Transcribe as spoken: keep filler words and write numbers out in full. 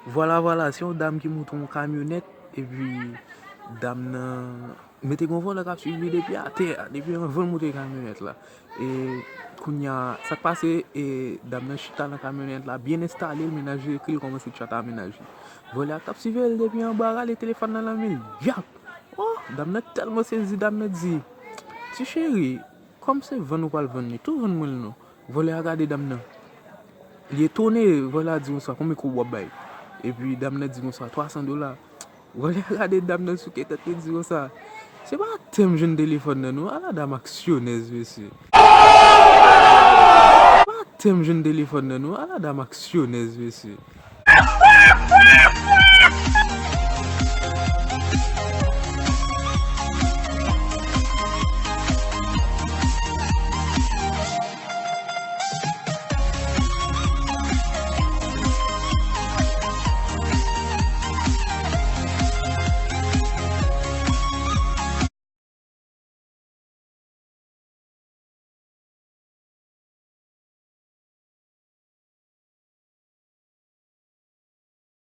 Vwala, vwala, se yon dam ki moute yon kamyonèt, epi dam nan, mete gen yon vòlè k ap swiv li depi atè a, depi anvan l moute kamyonèt la. E kounye a, sa k pase, e dam nan chita nan kamyonèt la, byen enstale l, mennaj li ekri l kòmanse tchat a mennaj li. Vòlè a k ap swiv li depi anba, rale telefòn nan nan men l, yap! Oh, dam nan tèlman sezi, dam nan di, ti cheri, kòm se vann ou pral vann li, tou vann mwen l non. Vòlè a gade dam nan. Li etone, vòlè a di konsa, konbyen kob w ap bay? Epi dam nan di konsa, twa san dola. Vòlè a gade dam nan souke tèt li, di konsa, se pa atè m jwenn telefòn nan non, ala dam aksyonèz mesye. Se pa atè m jwenn telefòn nan non, ala dam aksyonèz mesye.